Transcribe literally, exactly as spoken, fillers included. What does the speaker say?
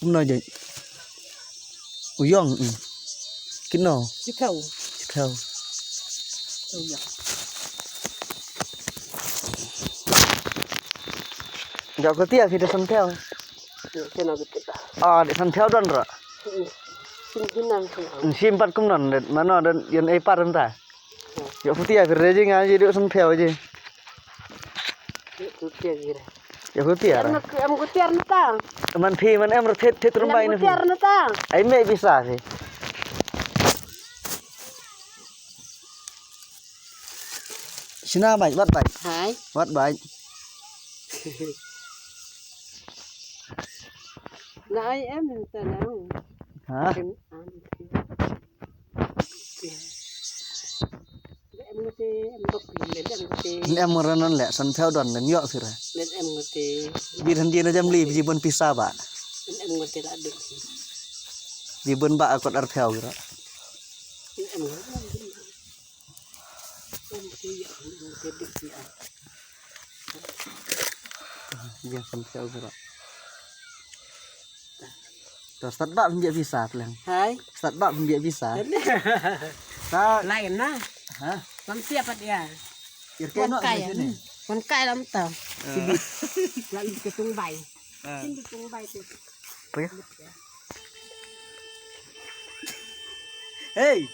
Kumno jait? U ïong. Kino? Chithau. Chithau. Jok ko tia kita santeo. Kena betul. Ah, de santeo don ra. Sim hinang sih. Sim pat kumnon de mano de yon e par ta. Jok ko tia kere jing aja de santeo aja. Jok ko tia kere. Jok ko tia. Em ko tia na ta. Man phi man em ro thet thet rumbai na phi. Tia na ta. Ai me bisa phi. Sina bai, wat bai. Hai. Wat bai. Na ai em ta na. Ha? Em, em. Em ngati, em bok, em ngati. Em ngati non le, san pheu don nen yok sira. Em ngati. Bir han jina jam li, biji bon pisa ba. Em ngati la duk. Biji bon ba akot ar pheu gira. Em ngati. Ïa, sam siaw sura. To start ba pynbiak visa pleng. Hai. Start ba pynbiak visa. Start. Lain na. Ha? Sam siap pat ïa. Wan kai lam ta. Lam ke tung bai. Tung bai tu. Apa ya? Hey.